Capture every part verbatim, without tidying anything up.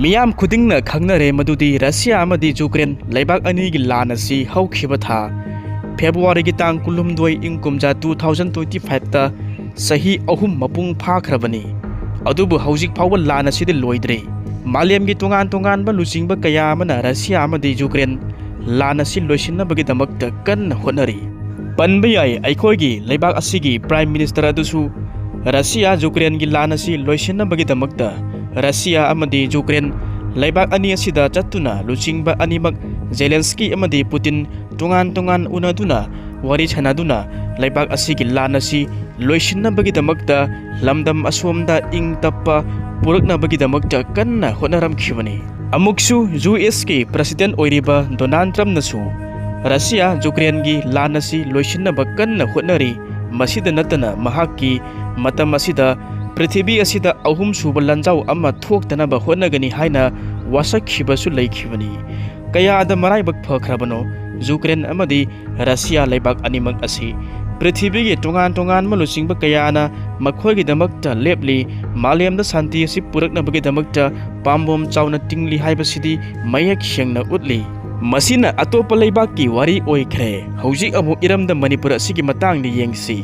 ꯃꯤꯌꯥꯝ ꯈꯨꯗꯤꯡꯅ ꯈꯪꯅꯔꯦ ꯃꯗꯨꯗꯤ ꯔꯁꯤꯌꯥ ꯑꯃꯗꯤ ꯌꯨꯀ꯭ꯔꯦꯟ ꯂꯩꯕꯥꯛ ꯑꯅꯤꯒꯤ ꯂꯥꯟ ꯑꯁꯤ ꯍꯧꯈꯤꯕ ꯊꯥ ꯐꯦꯕ꯭ꯔꯨꯋꯥꯔꯤꯒꯤ ꯇꯥꯡ ꯀꯨꯟꯍꯨꯝꯗꯣꯏ, ꯏꯪ ꯀꯨꯝꯖꯥ two thousand twenty five ꯇ ꯆꯍꯤ ꯑꯍꯨꯝ ꯃꯄꯨꯡ ꯐꯥꯈ꯭ꯔꯕꯅꯤ꯫ ꯑꯗꯨꯕꯨ ꯍꯧꯖꯤꯛ ꯐꯥꯎꯕ ꯂꯥꯟ ꯑꯁꯤꯗꯤ ꯂꯣꯏꯗ꯭ꯔꯤ꯫ ꯃꯥꯂꯦꯝꯒꯤ ꯇꯣꯉꯥꯟ ꯇꯣꯉꯥꯟꯕ ꯂꯨꯆꯤꯡꯕ ꯀꯌꯥ ꯑꯃꯅ ꯔꯁꯤꯌꯥ ꯑꯃꯗꯤ ꯌꯨꯀ꯭ꯔꯦꯟ ꯂꯥꯟ ꯑꯁꯤ ꯂꯣꯏꯁꯤꯟꯅꯕꯒꯤꯗꯃꯛꯇ ꯀꯟꯅ ꯍꯣꯠꯅꯔꯤ꯫ ꯄꯟꯕ ꯌꯥꯏ, ꯑꯩꯈꯣꯏꯒꯤ ꯂꯩꯕꯥꯛ ꯑꯁꯤꯒꯤ Prime Minister ꯑꯗꯨꯁꯨ ꯔꯁꯤꯌꯥ ꯌꯨꯀ꯭ꯔꯦꯟꯒꯤ ꯂꯥꯟ ꯑꯁꯤ ꯂꯣꯏꯁꯤꯟꯅꯕꯒꯤꯗꯃꯛꯇ ꯔꯁꯤꯌꯥ ꯑꯃꯗꯤ ꯌꯨꯀ꯭ꯔꯦꯟ ꯂꯩꯕꯥꯛ ꯑꯅꯤ ꯑꯁꯤꯗ ꯆꯠꯇꯨꯅ ꯂꯨꯆꯤꯡꯕ ꯑꯅꯤꯃꯛ ꯖꯦꯂꯦꯟꯁꯀꯤ ꯑꯃꯗꯤ ꯄꯨꯇꯤꯟ ꯇꯣꯉꯥꯟ ꯇꯣꯉꯥꯟ ꯎꯅꯗꯨꯅ ꯋꯥꯔꯤ ꯁꯥꯟꯅꯗꯨꯅ ꯂꯩꯕꯥꯛ ꯑꯁꯤꯒꯤ ꯂꯥꯟ ꯑꯁꯤ ꯂꯣꯏꯁꯤꯟꯅꯕꯒꯤꯗꯃꯛꯇ ꯂꯝꯗꯝ ꯑꯁꯣꯝꯗ ꯏꯪ ꯇꯞꯄ ꯄꯨꯔꯛꯅꯕꯒꯤꯗꯃꯛꯇ ꯀꯟꯅ ꯍꯣꯠꯅꯔꯝꯈꯤꯕꯅꯤ꯫ ꯑꯃꯨꯛꯁꯨ ꯌꯨ ꯑꯦꯁꯀꯤ President ꯑꯣꯏꯔꯤꯕ ꯗꯣꯅꯥꯜꯗ ꯇ꯭ꯔꯝꯞꯅꯁꯨ ꯔꯁꯤꯌꯥ ꯌꯨꯀ꯭ꯔꯦꯟꯒꯤ ꯂꯥꯟ ꯑꯁꯤ ꯂꯣꯏꯁꯤꯟꯅꯕ ꯀꯟꯅ ꯍꯣꯠꯅꯔꯤ꯫ ꯃꯁꯤꯗ ꯅꯠꯇꯅ ꯃꯍꯥꯛꯀꯤ ꯃꯇꯝ ꯑꯁꯤꯗ ꯄ꯭ꯔꯤꯊꯤꯕꯤ ꯑꯁꯤꯗ ꯑꯍꯨꯝꯁꯨꯕ ꯂꯥꯟꯖꯥꯎ ꯑꯃ ꯊꯣꯛꯇꯅꯕ ꯍꯣꯠꯅꯒꯅꯤ ꯍꯥꯏꯅ ꯋꯥꯁꯛꯈꯤꯕꯁꯨ ꯂꯩꯈꯤꯕꯅꯤ꯫ ꯀꯌꯥꯗ ꯃꯔꯥꯏꯕꯛ ꯐꯈ꯭ꯔꯕꯅꯣ ꯌꯨꯀ꯭ꯔꯦꯟ ꯑꯃꯗꯤ ꯔꯁꯤꯌꯥ ꯂꯩꯕꯥꯛ ꯑꯅꯤꯃꯛ ꯑꯁꯤ꯫ ꯄ꯭ꯔꯤꯊꯤꯕꯤꯒꯤ ꯇꯣꯉꯥꯟ ꯇꯣꯉꯥꯟꯕ ꯂꯨꯆꯤꯡꯕ ꯀꯌꯥꯅ ꯃꯈꯣꯏꯒꯤꯗꯃꯛꯇ ꯂꯦꯞꯂꯤ꯫ ꯃꯥꯂꯦꯝꯗ ꯁꯥꯟꯇꯤ ꯑꯁꯤ ꯄꯨꯔꯛꯅꯕꯒꯤꯗꯃꯛꯇ ꯄꯥꯝꯕꯣꯝ ꯆꯥꯎꯅ ꯇꯤꯡꯂꯤ ꯍꯥꯏꯕꯁꯤꯗꯤ ꯃꯌꯦꯛ ꯁꯦꯡꯅ ꯎꯠꯂꯤ꯫ ꯃꯁꯤꯅ ꯑꯇꯣꯞꯄ ꯂꯩꯕꯥꯛꯀꯤ ꯋꯥꯔꯤ ꯑꯣꯏꯈ꯭ꯔꯦ꯫ ꯍꯧꯖꯤꯛ ꯑꯃꯨꯛ ꯏꯔꯝꯗꯝ ꯃꯅꯤꯄꯨꯔ ꯑꯁꯤꯒꯤ ꯃꯇꯥꯡꯗ ꯌꯦꯡꯁꯤ꯫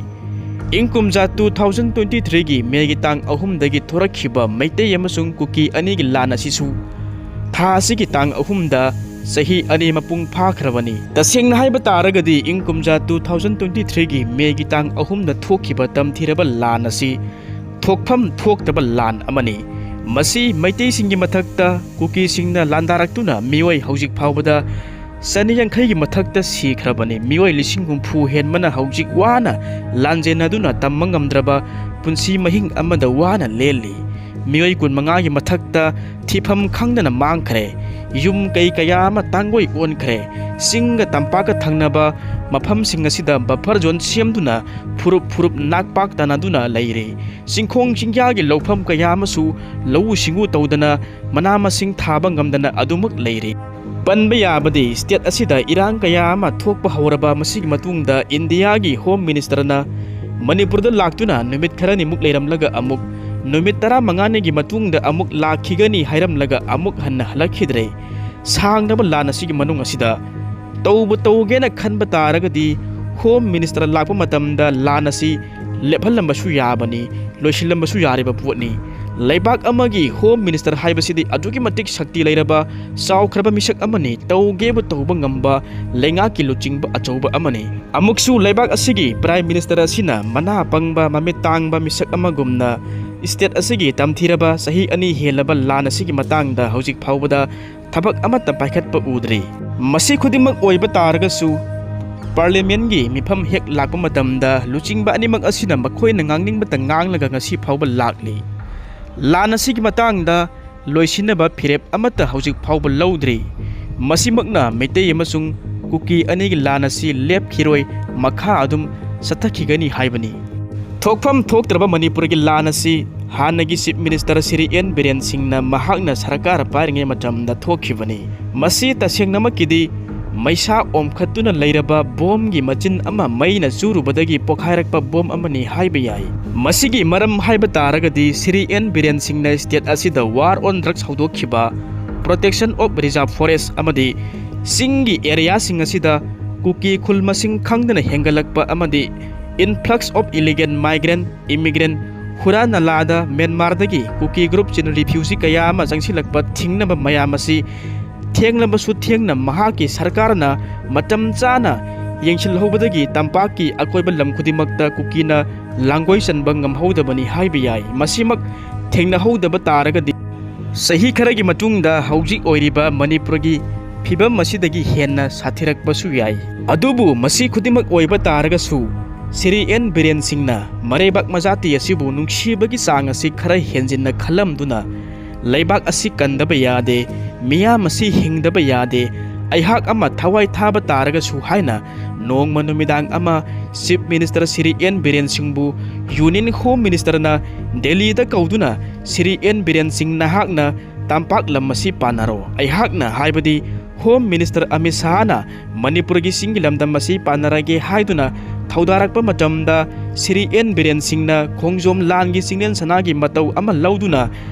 ꯏꯪ ꯀꯨꯝꯖꯥ two thousand twenty three ꯒꯤ ꯃꯦꯒꯤ ꯇꯥꯡ ꯑꯍꯨꯝꯗꯒꯤ ꯊꯣꯔꯛꯈꯤꯕ ꯃꯩꯇꯩ ꯑꯃꯁꯨꯡ ꯀꯨꯀꯤ ꯑꯅꯤꯒꯤ ꯂꯥꯟ ꯑꯁꯤꯁꯨ ꯊꯥ ꯑꯁꯤꯒꯤ ꯇꯥꯡ ꯑꯍꯨꯝꯗ ꯆꯍꯤ ꯑꯅꯤ ꯃꯄꯨꯡ ꯐꯥꯈ꯭ꯔꯕꯅꯤ꯫ ꯇꯁꯦꯡꯅ ꯍꯥꯏꯕ ꯇꯥꯔꯒꯗꯤ, ꯏꯪ ꯀꯨꯝꯖꯥ two thousand twenty three ꯒꯤ ꯃꯦꯒꯤ ꯇꯥꯡ ꯑꯍꯨꯝꯗ ꯊꯣꯛꯈꯤꯕ ꯇꯝꯊꯤꯔꯕ ꯂꯥꯟ ꯑꯁꯤ ꯊꯣꯛꯐꯝ ꯊꯣꯛꯇꯕ ꯂꯥꯟ ꯑꯃꯅꯤ꯫ ꯃꯁꯤ ꯃꯩꯇꯩꯁꯤꯡꯒꯤ ꯃꯊꯛꯇ ꯀꯨꯀꯤꯁꯤꯡꯅ ꯂꯥꯟꯗꯥꯔꯛꯇꯨꯅ ꯃꯤꯑꯣꯏ ꯍꯧꯖꯤꯛ ꯐꯥꯎꯕꯗ ꯆꯅꯤ ꯌꯥꯡꯈꯩꯒꯤ ꯃꯊꯛꯇ ꯁꯤꯈ꯭ꯔꯕꯅꯤ꯫ ꯃꯤꯑꯣꯏ ꯂꯤꯁꯤꯡ ꯍꯨꯝꯐꯨ ꯍꯦꯟꯕꯅ ꯍꯧꯖꯤꯛ ꯋꯥꯅ ꯂꯥꯟꯖꯦꯟꯅꯗꯨꯅ ꯇꯝꯕ ꯉꯝꯗ꯭ꯔꯕ ꯄꯨꯟꯁꯤ ꯃꯍꯤꯡ ꯑꯃꯗ ꯋꯥꯅ ꯂꯦꯜꯂꯤ꯫ ꯃꯤꯑꯣꯏ ꯀꯨꯟꯃꯉꯥꯒꯤ ꯃꯊꯛꯇ ꯊꯤꯐꯝ ꯈꯪꯗꯅ ꯃꯥꯡꯈ꯭ꯔꯦ꯫ ꯌꯨꯝ ꯀꯩ ꯀꯌꯥ ꯑꯃ ꯇꯥꯡꯒꯣꯏ ꯑꯣꯟꯈ꯭ꯔꯦ꯫ ꯆꯤꯡꯒ ꯇꯝꯄꯥꯛꯀ ꯊꯪꯅꯕ ꯃꯐꯝꯁꯤꯡ ꯑꯁꯤꯗ buffer zone ꯁꯦꯝꯗꯨꯅ ꯐꯨꯔꯨꯞ ꯐꯨꯔꯨꯞ ꯅꯥꯛꯄꯥꯛ ꯇꯥꯅꯗꯨꯅ ꯂꯩꯔꯦ꯫ ꯆꯤꯡꯈꯣꯡ ꯆꯤꯡꯌꯥꯒꯤ ꯂꯧꯐꯝ ꯀꯌꯥ ꯑꯃꯁꯨ ꯂꯧꯎ ꯁꯤꯡꯎ ꯇꯧꯗꯅ ꯃꯅꯥ ꯃꯁꯤꯡ ꯊꯥꯕ ꯉꯝꯗꯅ ꯑꯗꯨꯃꯛ ꯂꯩꯔꯦ꯫ ꯄꯟꯕ ꯌꯥꯕꯗꯤ, state ꯑꯁꯤꯗ ꯏꯔꯥꯡ ꯀꯌꯥ ꯑꯃ ꯊꯣꯛꯄ ꯍꯧꯔꯕ ꯃꯁꯤꯒꯤ ꯃꯇꯨꯡꯗ ꯏꯟꯗꯤꯌꯥꯒꯤ Home Ministerꯅ ꯃꯅꯤꯄꯨꯔꯗ ꯂꯥꯛꯇꯨꯅ ꯅꯨꯃꯤꯠ ꯈꯔꯅꯤꯃꯨꯛ ꯂꯩꯔꯝꯂꯒ ꯑꯃꯨꯛ ꯅꯨꯃꯤꯠ ꯇꯔꯥꯃꯉꯥꯅꯤꯒꯤ ꯃꯇꯨꯡꯗ ꯑꯃꯨꯛ ꯂꯥꯛꯈꯤꯒꯅꯤ ꯍꯥꯏꯔꯝꯂꯒ ꯑꯃꯨꯛ ꯍꯟꯅ ꯍꯜꯂꯛꯈꯤꯗ꯭ꯔꯦ꯫ ꯁꯥꯡꯂꯕ ꯂꯥꯟ ꯑꯁꯤꯒꯤ ꯃꯅꯨꯡ ꯑꯁꯤꯗ ꯇꯧꯕ ꯇꯧꯒꯦꯅ ꯈꯟꯕ ꯇꯥꯔꯒꯗꯤ ꯍꯣꯝ ꯃꯤꯅꯤꯁꯇꯔ ꯂꯥꯛꯄ ꯃꯇꯝꯗ ꯂꯥꯟ ꯑꯁꯤ ꯂꯦꯞꯍꯜꯂꯝꯕꯁꯨ ꯌꯥꯕꯅꯤ, ꯂꯣꯏꯁꯤꯜꯂꯝꯕꯁꯨ ꯌꯥꯔꯤꯕ ꯄꯣꯠꯅꯤ꯫ ꯂꯩꯕꯥꯛ ꯑꯃꯒꯤ ꯍꯣꯝ ꯃꯤꯅꯤꯁꯇꯔ ꯍꯥꯏꯕꯁꯤꯗꯤ ꯑꯗꯨꯛꯀꯤ ꯃꯇꯤꯛ ꯁꯛꯇꯤ ꯂꯩꯔꯕ, ꯆꯥꯎꯈ꯭ꯔꯕ ꯃꯤꯁꯛ ꯑꯃꯅꯤ, ꯇꯧꯒꯦꯕꯨ ꯇꯧꯕ ꯉꯝꯕ ꯂꯩꯉꯥꯛꯀꯤ ꯂꯨꯆꯤꯡꯕ ꯑꯆꯧꯕ ꯑꯃꯅꯤ꯫ ꯑꯃꯨꯛꯁꯨ ꯂꯩꯕꯥꯛ ꯑꯁꯤꯒꯤ ꯄ꯭ꯔꯥꯏꯝ ꯃꯤꯅꯤꯁꯇꯔ ꯑꯁꯤꯅ ꯃꯅꯥ ꯄꯪꯕ, ꯃꯃꯤꯠ ꯇꯥꯡꯕ ꯃꯤꯁꯛ ꯑꯃꯒꯨꯝꯅ ꯁ꯭ꯇꯦꯠ ꯑꯁꯤꯒꯤ ꯇꯝꯊꯤꯔꯕ ꯆꯍꯤ ꯑꯅꯤ ꯍꯦꯜꯂꯕ ꯂꯥꯟ ꯑꯁꯤꯒꯤ ꯃꯇꯥꯡꯗ ꯍꯧꯖꯤꯛ ꯐꯥꯎꯕꯗ ꯊꯕꯛ ꯑꯃꯠꯇ ꯄꯥꯏꯈꯠꯄ ꯎꯗ꯭ꯔꯤ꯫ ꯃꯁꯤ ꯈꯨꯗꯤꯡꯃꯛ ꯑꯣꯏꯕ ꯇꯥꯔꯒꯁꯨ, ꯄꯥꯔꯂꯤꯌꯥꯃꯦꯟꯒꯤ ꯃꯤꯐꯝ ꯍꯦꯛ ꯂꯥꯛꯄ ꯃꯇꯝꯗ ꯂꯨꯆꯤꯡꯕ ꯑꯅꯤꯃꯛ ꯑꯁꯤꯅ ꯃꯈꯣꯏꯅ ꯉꯥꯡꯅꯤꯡꯕꯇ ꯉꯥꯡꯂꯒ ꯉꯁꯤ ꯐꯥꯎꯕ ꯂꯥꯛꯂꯤ꯫ ꯂꯥꯟ ꯑꯁꯤꯒꯤ ꯃꯇꯥꯡꯗ ꯂꯣꯏꯁꯤꯟꯅꯕ ꯐꯤꯔꯦꯞ ꯑꯃꯠꯇ ꯍꯧꯖꯤꯛ ꯐꯥꯎꯕ ꯂꯧꯗ꯭ꯔꯤ꯫ ꯃꯁꯤꯃꯛꯅ ꯃꯩꯇꯩ ꯑꯃꯁꯨꯡ ꯀꯨꯀꯤ ꯑꯅꯤꯒꯤ ꯂꯥꯟ ꯑꯁꯤ ꯂꯦꯞꯈꯤꯔꯣꯏ, ꯃꯈꯥ ꯑꯗꯨꯝ ꯆꯠꯊꯈꯤꯒꯅꯤ ꯍꯥꯏꯕꯅꯤ꯫ ꯊꯣꯛꯐꯝ ꯊꯣꯛꯇ꯭ꯔꯕ ꯃꯅꯤꯄꯨꯔꯒꯤ ꯂꯥꯟ ꯑꯁꯤ ꯍꯥꯟꯅꯒꯤ chief minister Shri N Biren ꯁꯤꯡꯅ ꯃꯍꯥꯛꯅ ꯁꯔꯀꯥꯔ ꯄꯥꯏꯔꯤꯉꯩ ꯃꯇꯝꯗ ꯊꯣꯛꯈꯤꯕꯅꯤ꯫ ꯃꯁꯤ ꯇꯁꯦꯡꯅꯃꯛꯀꯤꯗꯤ ꯃꯩꯁꯥ ꯑꯣꯝꯈꯠꯇꯨꯅ ꯂꯩꯔꯕ ꯕꯣꯝꯒꯤ ꯃꯆꯤꯟ ꯑꯃ ꯃꯩꯅ ꯆꯨꯔꯨꯕꯗꯒꯤ ꯄꯣꯈꯥꯏꯔꯛꯄ ꯕꯣꯝ ꯑꯃꯅꯤ ꯍꯥꯏꯕ ꯌꯥꯏ꯫ ꯃꯁꯤꯒꯤ ꯃꯔꯝ ꯍꯥꯏꯕ ꯇꯥꯔꯒꯗꯤ ꯁ꯭ꯔꯤ ꯑꯦꯟ ꯕꯤꯔꯦꯟ ꯁꯤꯡꯅ ꯁ꯭ꯇꯦꯠ ꯑꯁꯤꯗ ꯋꯥꯔ ꯑꯣꯟ ꯗ꯭ꯔꯒꯁ ꯍꯧꯗꯣꯛꯈꯤꯕ, ꯄ꯭ꯔꯣꯇꯦꯛꯁꯟ ꯑꯣꯐ ꯔꯤꯖꯥꯔꯚ ꯐꯣꯔꯦꯁ ꯑꯃꯗꯤ ꯆꯤꯡꯒꯤ ꯑꯦꯔꯤꯌꯥꯁꯤꯡ ꯑꯁꯤꯗ ꯀꯨꯀꯤ ꯈꯨꯜ ꯃꯁꯤꯡ ꯈꯪꯗꯅ ꯍꯦꯟꯒꯠꯂꯛꯄ ꯑꯃꯗꯤ influx of illegal migrant, immigrant, ꯍꯨꯔꯥ ꯅꯂꯥꯗ ꯃ꯭ꯌꯥꯟꯃꯥꯔꯗꯒꯤ ꯀꯨꯀꯤ ꯒ꯭ꯔꯨꯞꯁꯤꯡ ꯔꯤꯐ꯭ꯌꯨꯖꯤ ꯀꯌꯥ ꯑꯃ ꯆꯪꯁꯤꯜꯂꯛꯄ ꯊꯤꯡꯅꯕ ꯃꯌꯥꯝ ꯑꯁꯤ ꯊꯦꯡꯂꯕꯁꯨ ꯊꯦꯡꯅ ꯃꯍꯥꯛꯀꯤ ꯁꯔꯀꯥꯔꯅ ꯃꯇꯝ ꯆꯥꯅ ꯌꯦꯡꯁꯤꯜꯍꯧꯕꯗꯒꯤ ꯇꯝꯄꯥꯛꯀꯤ ꯑꯀꯣꯏꯕ ꯂꯝ ꯈꯨꯗꯤꯡꯃꯛꯇ ꯀꯨꯀꯤꯅ ꯂꯥꯡꯒꯣꯏ ꯆꯟꯕ ꯉꯝꯍꯧꯗꯕꯅꯤ ꯍꯥꯏꯕ ꯌꯥꯏ꯫ ꯃꯁꯤꯃꯛ ꯊꯦꯡꯅꯍꯧꯗꯕ ꯇꯥꯔꯒꯗꯤ ꯆꯍꯤ ꯈꯔꯒꯤ ꯃꯇꯨꯡꯗ ꯍꯧꯖꯤꯛ ꯑꯣꯏꯔꯤꯕ ꯃꯅꯤꯄꯨꯔꯒꯤ ꯐꯤꯕꯝ ꯑꯁꯤꯗꯒꯤ ꯍꯦꯟꯅ ꯁꯥꯊꯤꯔꯛꯄꯁꯨ ꯌꯥꯏ꯫ ꯑꯗꯨꯕꯨ ꯃꯁꯤ ꯈꯨꯗꯤꯡꯃꯛ ꯑꯣꯏꯕ ꯇꯥꯔꯒꯁꯨ ꯁ꯭ꯔꯤ ꯑꯦꯟ ꯕꯤꯔꯦꯟ ꯁꯤꯡꯅ ꯃꯔꯩꯕꯥꯛ ꯃꯖꯥꯇꯤ ꯑꯁꯤꯕꯨ ꯅꯨꯡꯁꯤꯕꯒꯤ ꯆꯥꯡ ꯑꯁꯤ ꯈꯔ ꯍꯦꯟꯖꯤꯟꯅ ꯈꯜꯂꯝꯗꯨꯅ ꯂꯩꯕꯥꯛ ꯑꯁꯤ ꯀꯟꯗꯕ ꯌꯥꯗꯦ, ꯃꯤꯌꯥꯝ ꯑꯁꯤ ꯍꯤꯡꯗꯕ ꯌꯥꯗꯦ, ꯑꯩꯍꯥꯛ ꯑꯃ ꯊꯋꯥꯏ ꯊꯥꯕ ꯇꯥꯔꯒꯁꯨ ꯍꯥꯏꯅ ꯅꯣꯡꯃ ꯅꯨꯃꯤꯗꯥꯡ ꯑꯃ chief minister Shri N Biren ꯁꯤꯡꯕꯨ ꯌꯨꯅꯤꯌꯟ ꯍꯣꯝ ꯃꯤꯅꯤꯁꯇꯔꯅ ꯗꯦꯜꯂꯤꯗ ꯀꯧꯗꯨꯅ ꯁ꯭ꯔꯤ ꯑꯦꯟ ꯕꯤꯔꯦꯟ ꯁꯤꯡ ꯅꯍꯥꯛꯅ ꯇꯝꯄꯥꯛ ꯂꯝ ꯑꯁꯤ ꯄꯥꯟꯅꯔꯣ꯫ ꯑꯩꯍꯥꯛꯅ ꯍꯥꯏꯕꯗꯤ ꯍꯣꯝ ꯃꯤꯅꯤꯁꯇꯔ ꯑꯃꯤꯠ ꯁꯥꯍꯅ ꯃꯅꯤꯄꯨꯔꯒꯤ ꯆꯤꯡꯒꯤ ꯂꯝꯗꯝ ꯑꯁꯤ ꯄꯥꯟꯅꯔꯒꯦ ꯍꯥꯏꯗꯨꯅ ꯊꯧꯗꯥꯔꯛꯄ ꯃꯇꯝꯗ ꯁ꯭ꯔꯤ ꯑꯦꯟ ꯕꯤꯔꯦꯟ ꯁꯤꯡꯅ ꯈꯣꯡꯖꯣꯝ ꯂꯥꯟꯒꯤ ꯆꯤꯡꯂꯦꯟ ꯁꯅꯥꯒꯤ ꯃꯇꯧ ꯑꯃ ꯂꯧꯗꯨꯅ,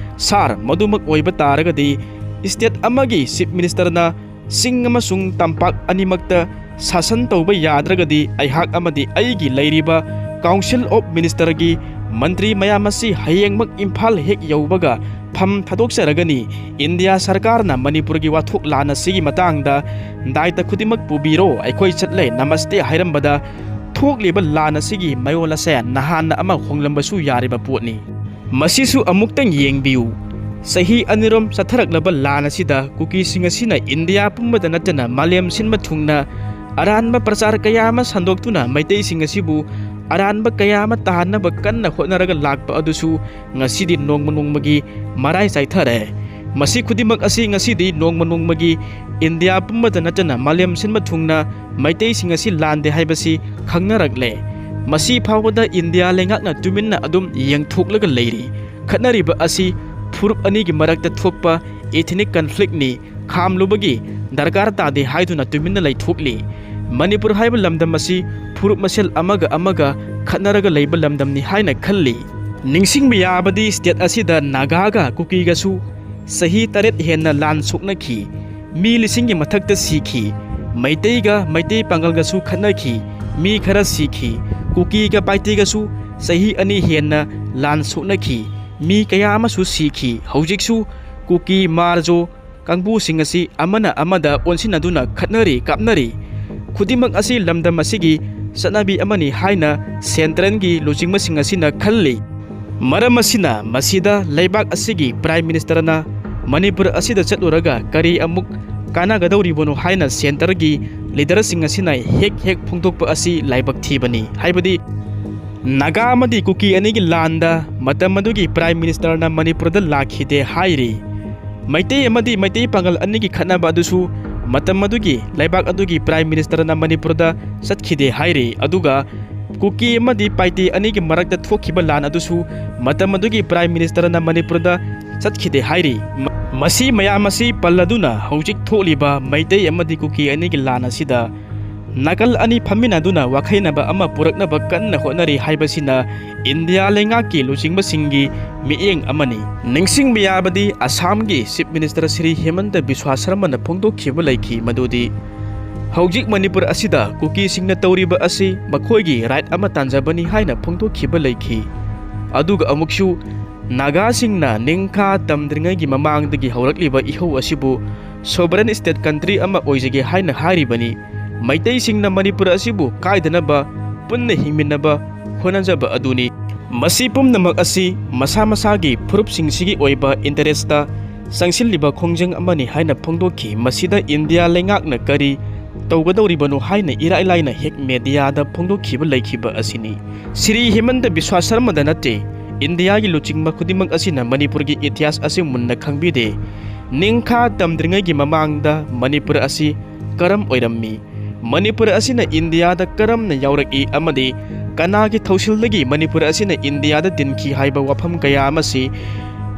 "ꯁꯥꯔ, ꯃꯗꯨꯃꯛ ꯑꯣꯏꯕ ꯇꯥꯔꯒꯗꯤ ꯁ꯭ꯇꯦꯠ ꯑꯃꯒꯤ ꯆꯤꯐ ꯃꯤꯅꯤꯁꯇꯔꯅ ꯆꯤꯡ ꯑꯃꯁꯨꯡ ꯇꯝꯄꯥꯛ ꯑꯅꯤꯃꯛꯇ ꯁꯥꯁꯟ ꯇꯧꯕ ꯌꯥꯗ꯭ꯔꯒꯗꯤ ꯑꯩꯍꯥꯛ ꯑꯃꯗꯤ ꯑꯩꯒꯤ ꯂꯩꯔꯤꯕ ꯀꯥꯎꯟꯁꯤꯜ ꯑꯣꯐ ꯃꯤꯅꯤꯁꯇꯔꯒꯤ ꯃꯟꯇ꯭ꯔꯤ ꯃꯌꯥꯝ ꯑꯁꯤ ꯍꯌꯦꯡꯃꯛ ꯏꯝꯐꯥꯜ ꯍꯦꯛ ꯌꯧꯕꯒ ꯐꯝ ꯊꯥꯗꯣꯛꯆꯔꯒꯅꯤ꯫ ꯏꯟꯗꯤꯌꯥ ꯁꯔꯀꯥꯔꯅ ꯃꯅꯤꯄꯨꯔꯒꯤ ꯋꯥꯊꯣꯛ ꯂꯥꯟ ꯑꯁꯤꯒꯤ ꯃꯇꯥꯡꯗ ꯗꯥꯏꯇ ꯈꯨꯗꯤꯡꯃꯛ ꯄꯨꯕꯤꯔꯣ, ꯑꯩꯈꯣꯏ ꯆꯠꯂꯦ, ꯅꯃꯁꯇꯦ" ꯍꯥꯏꯔꯝꯕꯗ ꯊꯣꯛꯂꯤꯕ ꯂꯥꯟ ꯑꯁꯤꯒꯤ ꯃꯌꯣꯜ ꯑꯁꯦ ꯅꯍꯥꯟꯅ ꯑꯃ ꯍꯣꯡꯂꯝꯕꯁꯨ ꯌꯥꯔꯤꯕ ꯄꯣꯠꯅꯤ꯫ ꯃꯁꯤꯁꯨ ꯑꯃꯨꯛꯇꯪ ꯌꯦꯡꯕꯤꯌꯨ꯫ ꯆꯍꯤ ꯑꯅꯤꯔꯣꯝ ꯆꯠꯊꯔꯛꯂꯕ ꯂꯥꯟ ꯑꯁꯤꯗ ꯀꯨꯀꯤꯁꯤꯡ ꯑꯁꯤꯅ ꯏꯟꯗꯤꯌꯥ ꯄꯨꯝꯕꯗ ꯅꯠꯇꯅ ꯃꯥꯂꯦꯝ ꯁꯤꯟꯕ ꯊꯨꯡꯅ ꯑꯔꯥꯟꯕ ꯄ꯭ꯔꯆꯥꯔ ꯀꯌꯥ ꯑꯃ ꯁꯟꯗꯣꯛꯇꯨꯅ ꯃꯩꯇꯩꯁꯤꯡ ꯑꯁꯤꯕꯨ ꯑꯔꯥꯟꯕ ꯀꯌꯥ ꯑꯃ ꯇꯥꯍꯟꯅꯕ ꯀꯟꯅ ꯍꯣꯠꯅꯔꯒ ꯂꯥꯛꯄ ꯑꯗꯨꯁꯨ ꯉꯁꯤꯗꯤ ꯅꯣꯡꯃ ꯅꯣꯡꯃꯒꯤ ꯃꯔꯥꯏ ꯆꯥꯏꯊꯔꯦ꯫ ꯃꯁꯤ ꯈꯨꯗꯤꯡꯃꯛ ꯑꯁꯤ ꯉꯁꯤꯗꯤ ꯅꯣꯡꯃ ꯅꯣꯡꯃꯒꯤ ꯏꯟꯗꯤꯌꯥ ꯄꯨꯝꯕꯗ ꯅꯠꯇꯅ ꯃꯥꯂꯦꯝ ꯁꯤꯟꯕ ꯊꯨꯡꯅ ꯃꯩꯇꯩꯁꯤꯡ ꯑꯁꯤ ꯂꯥꯟꯗꯦ ꯍꯥꯏꯕꯁꯤ ꯈꯪꯅꯔꯛꯂꯦ꯫ ꯃꯁꯤ ꯐꯥꯎꯕꯗ ꯏꯟꯗꯤꯌꯥ ꯂꯩꯉꯥꯛꯅ ꯇꯨꯃꯤꯟꯅ ꯑꯗꯨꯝ ꯌꯦꯡꯊꯣꯛꯂꯒ ꯂꯩꯔꯤ꯫ ꯈꯠꯅꯔꯤꯕ ꯑꯁꯤ ꯐꯨꯔꯨꯞ ꯑꯅꯤꯒꯤ ꯃꯔꯛꯇ ꯊꯣꯛꯄ ꯏꯊꯅꯤꯛ ꯀꯟꯐ꯭ꯂꯤꯛꯅꯤ, ꯈꯥꯝꯂꯨꯕꯒꯤ ꯗꯔꯀꯥꯔ ꯇꯥꯗꯦ ꯍꯥꯏꯗꯨꯅ ꯇꯨꯃꯤꯟꯅ ꯂꯩꯊꯣꯛꯂꯤ꯫ ꯃꯅꯤꯄꯨꯔ ꯍꯥꯏꯕ ꯂꯝꯗꯝ ꯑꯁꯤ ꯐꯨꯔꯨꯞ ꯃꯁꯦꯜ ꯑꯃꯒ ꯑꯃꯒ ꯈꯠꯅꯔꯒ ꯂꯩꯕ ꯂꯝꯗꯝꯅꯤ ꯍꯥꯏꯅ ꯈꯜꯂꯤ꯫ ꯅꯤꯡꯁꯤꯡꯕ ꯌꯥꯕꯗꯤ ꯁ꯭ꯇꯦꯠ ꯑꯁꯤꯗ ꯅꯥꯒꯥꯒ ꯀꯨꯀꯤꯒꯁꯨ ꯆꯍꯤ ꯇꯔꯦꯠ ꯍꯦꯟꯅ ꯂꯥꯟ ꯁꯣꯛꯅꯈꯤ꯫ ꯃꯤ ꯂꯤꯁꯤꯡꯒꯤ ꯃꯊꯛꯇ ꯁꯤꯈꯤ꯫ ꯃꯩꯇꯩꯒ ꯃꯩꯇꯩ ꯄꯥꯉꯜꯒꯁꯨ ꯈꯠꯅꯈꯤ꯫ ꯃꯤ ꯈꯔ ꯁꯤꯈꯤ꯫ ꯀꯨꯀꯤꯒ ꯄꯥꯏꯇꯦꯒꯁꯨ ꯆꯍꯤ ꯑꯅꯤ ꯍꯦꯟꯅ ꯂꯥꯟ ꯁꯣꯛꯅꯈꯤ꯫ ꯃꯤ ꯀꯌꯥ ꯑꯃꯁꯨ ꯁꯤꯈꯤ꯫ ꯍꯧꯖꯤꯛꯁꯨ ꯀꯨꯀꯤ, ꯃꯥꯔꯖꯣ ꯀꯥꯡꯕꯨꯁꯤꯡ ꯑꯁꯤ ꯑꯃꯅ ꯑꯃꯗ ꯑꯣꯟꯁꯤꯟꯅꯗꯨꯅ ꯈꯠꯅꯔꯤ, ꯀꯥꯞꯅꯔꯤ꯫ ꯈꯨꯗꯤꯡꯃꯛ ꯑꯁꯤ ꯂꯝꯗꯝ ꯑꯁꯤꯒꯤ ꯆꯠꯅꯕꯤ ꯑꯃꯅꯤ ꯍꯥꯏꯅ ꯁꯦꯟꯇ꯭ꯔꯦꯜꯒꯤ ꯂꯨꯆꯤꯡꯕꯁꯤꯡ ꯑꯁꯤꯅ ꯈꯜꯂꯤ꯫ ꯃꯔꯝ ꯑꯁꯤꯅ ꯃꯁꯤꯗ ꯂꯩꯕꯥꯛ ꯑꯁꯤꯒꯤ ꯄ꯭ꯔꯥꯏꯝ ꯃꯤꯅꯤꯁꯇꯔꯅ ꯃꯅꯤꯄꯨꯔ ꯑꯁꯤꯗ ꯆꯠꯂꯨꯔꯒ ꯀꯔꯤ ꯑꯃꯨꯛ ꯀꯥꯟꯅꯒꯗꯧꯔꯤꯕꯅꯣ ꯍꯥꯏꯅ ꯁꯦꯟꯇꯔꯒꯤ ꯂꯤꯗꯔꯁꯤꯡ ꯑꯁꯤꯅ ꯍꯦꯛ ꯍꯦꯛ ꯐꯣꯡꯗꯣꯛꯄ ꯑꯁꯤ ꯂꯥꯏꯕꯛ ꯊꯤꯕꯅꯤ꯫ ꯍꯥꯏꯕꯗꯤ ꯅꯥꯒꯥ ꯑꯃꯗꯤ ꯀꯨꯀꯤ ꯑꯅꯤꯒꯤ ꯂꯥꯟꯗ ꯃꯇꯝ ꯑꯗꯨꯒꯤ ꯄ꯭ꯔꯥꯏꯝ ꯃꯤꯅꯤꯁꯇꯔꯅ ꯃꯅꯤꯄꯨꯔꯗ ꯂꯥꯛꯈꯤꯗꯦ ꯍꯥꯏꯔꯤ꯫ ꯃꯩꯇꯩ ꯑꯃꯗꯤ ꯃꯩꯇꯩ ꯄꯥꯉꯜ ꯑꯅꯤꯒꯤ ꯈꯠꯅꯕ ꯑꯗꯨꯁꯨ ꯃꯇꯝ ꯑꯗꯨꯒꯤ ꯂꯩꯕꯥꯛ ꯑꯗꯨꯒꯤ ꯄ꯭ꯔꯥꯏꯝ ꯃꯤꯅꯤꯁꯇꯔꯅ ꯃꯅꯤꯄꯨꯔꯗ ꯆꯠꯈꯤꯗꯦ ꯍꯥꯏꯔꯤ꯫ ꯑꯗꯨꯒ ꯀꯨꯀꯤ ꯑꯃꯗꯤ ꯄꯥꯏꯇꯦ ꯑꯅꯤꯒꯤ ꯃꯔꯛꯇ ꯊꯣꯛꯈꯤꯕ ꯂꯥꯟ ꯑꯗꯨꯁꯨ ꯃꯇꯝ ꯑꯗꯨꯒꯤ ꯄ꯭ꯔꯥꯏꯝ ꯃꯤꯅꯤꯁꯇꯔꯅ ꯃꯅꯤꯄꯨꯔꯗ ꯆꯠꯈꯤꯗꯦ ꯍꯥꯏꯔꯤ꯫ ꯃ-, ꯃꯁꯤ ꯃꯌꯥꯝ ꯑꯁꯤ ꯄꯜꯂꯗꯨꯅ ꯍꯧꯖꯤꯛ ꯊꯣꯛꯂꯤꯕ ꯃꯩꯇꯩ ꯑꯃꯗꯤ ꯀꯨꯀꯤ ꯑꯅꯤꯒꯤ ꯂꯥꯟ ꯑꯁꯤꯗ ꯅꯥꯀꯜ ꯑꯅꯤ ꯐꯝꯃꯤꯟꯅꯗꯨꯅ ꯋꯥꯈꯩꯅꯕ ꯑꯃ ꯄꯨꯔꯛꯅꯕ ꯀꯟꯅ ꯍꯣꯠꯅꯔꯤ ꯍꯥꯏꯕꯁꯤꯅ ꯏꯟꯗꯤꯌꯥ ꯂꯩꯉꯥꯛꯀꯤ ꯂꯨꯆꯤꯡꯕꯁꯤꯡꯒꯤ ꯃꯤꯠꯌꯦꯡ ꯑꯃꯅꯤ꯫ ꯅꯤꯡꯁꯤꯡꯕ ꯌꯥꯕꯗꯤ ꯑꯁꯥꯝꯒꯤ ꯆꯤꯐ ꯃꯤꯅꯤꯁꯇꯔ ꯁ꯭ꯔꯤ ꯍꯤꯃꯟꯇ ꯕꯤꯁ꯭ꯋꯥ ꯁꯔꯃꯅ ꯐꯣꯡꯗꯣꯛꯈꯤꯕ ꯂꯩꯈꯤ, ꯃꯗꯨꯗꯤ ꯍꯧꯖꯤꯛ ꯃꯅꯤꯄꯨꯔ ꯑꯁꯤꯗ ꯀꯨꯀꯤꯁꯤꯡꯅ ꯇꯧꯔꯤꯕ ꯑꯁꯤ ꯃꯈꯣꯏꯒꯤ ꯔꯥꯏꯠ ꯑꯃ ꯇꯥꯟꯖꯕꯅꯤ ꯍꯥꯏꯅ ꯐꯣꯡꯗꯣꯛꯈꯤꯕ ꯂꯩꯈꯤ꯫ ꯑꯗꯨꯒ ꯑꯃꯨꯛꯁꯨ ꯅꯥꯒꯥꯁꯤꯡꯅ ꯅꯤꯡꯈꯥ ꯇꯝꯗ꯭ꯔꯤꯉꯩꯒꯤ ꯃꯃꯥꯡꯗꯒꯤ ꯍꯧꯔꯛꯂꯤꯕ ꯏꯍꯧ ꯑꯁꯤꯕꯨ ꯁꯣꯕꯔꯟ ꯁ꯭ꯇꯦꯠ ꯀꯟꯇ꯭ꯔꯤ ꯑꯃ ꯑꯣꯏꯖꯒꯦ ꯍꯥꯏꯅ ꯍꯥꯏꯔꯤꯕꯅꯤ꯫ ꯃꯩꯇꯩꯁꯤꯡꯅ ꯃꯅꯤꯄꯨꯔ ꯑꯁꯤꯕꯨ ꯀꯥꯏꯗꯅꯕ ꯄꯨꯟꯅ ꯍꯤꯡꯃꯤꯟꯅꯕ ꯍꯣꯠꯅꯖꯕ ꯑꯗꯨꯅꯤ꯫ ꯃꯁꯤ ꯄꯨꯝꯅꯃꯛ ꯑꯁꯤ ꯃꯁꯥ ꯃꯁꯥꯒꯤ ꯐꯨꯔꯨꯞꯁꯤꯡꯁꯤꯒꯤ ꯑꯣꯏꯕ ꯏꯟꯇꯔꯦꯁꯇ ꯆꯪꯁꯤꯜꯂꯤꯕ ꯈꯣꯡꯖꯪ ꯑꯃꯅꯤ ꯍꯥꯏꯅ ꯐꯣꯡꯗꯣꯛꯈꯤ꯫ ꯃꯁꯤꯗ ꯏꯟꯗꯤꯌꯥ ꯂꯩꯉꯥꯛꯅ ꯀꯔꯤ ꯇꯧꯒꯗꯧꯔꯤꯕꯅꯣ ꯍꯥꯏꯅ ꯏꯔꯥꯏ ꯂꯥꯏꯅ ꯍꯦꯛ ꯃꯦꯗꯤꯌꯥꯗ ꯐꯣꯡꯗꯣꯛꯈꯤꯕ ꯂꯩꯈꯤꯕ ꯑꯁꯤꯅꯤ꯫ ꯁ꯭ꯔꯤ ꯍꯤꯃꯟꯇ ꯕꯤꯁ꯭ꯋꯥ ꯁꯔꯃꯗ ꯅꯠꯇꯦ, ꯏꯟꯗꯤꯌꯥꯒꯤ ꯂꯨꯆꯤꯡꯕ ꯈꯨꯗꯤꯡꯃꯛ ꯑꯁꯤꯅ ꯃꯅꯤꯄꯨꯔꯒꯤ ꯏꯇꯤꯍꯥꯁ ꯑꯁꯤ ꯃꯨꯟꯅ ꯈꯪꯕꯤꯗꯦ꯫ ꯅꯤꯡꯈꯥ ꯇꯝꯗ꯭ꯔꯤꯉꯩꯒꯤ ꯃꯃꯥꯡꯗ ꯃꯅꯤꯄꯨꯔ ꯑꯁꯤ ꯀꯔꯝ ꯑꯣꯏꯔꯝꯃꯤ? ꯃꯅꯤꯄꯨꯔ ꯑꯁꯤꯅ ꯏꯟꯗꯤꯌꯥꯗ ꯀꯔꯝꯅ ꯌꯥꯎꯔꯛꯏ ꯑꯃꯗꯤ ꯀꯅꯥꯒꯤ ꯊꯧꯁꯤꯜꯗꯒꯤ ꯃꯅꯤꯄꯨꯔ ꯑꯁꯤꯅ ꯏꯟꯗꯤꯌꯥꯗ ꯇꯤꯟꯈꯤ ꯍꯥꯏꯕ ꯋꯥꯐꯝ ꯀꯌꯥ ꯑꯃꯁꯤ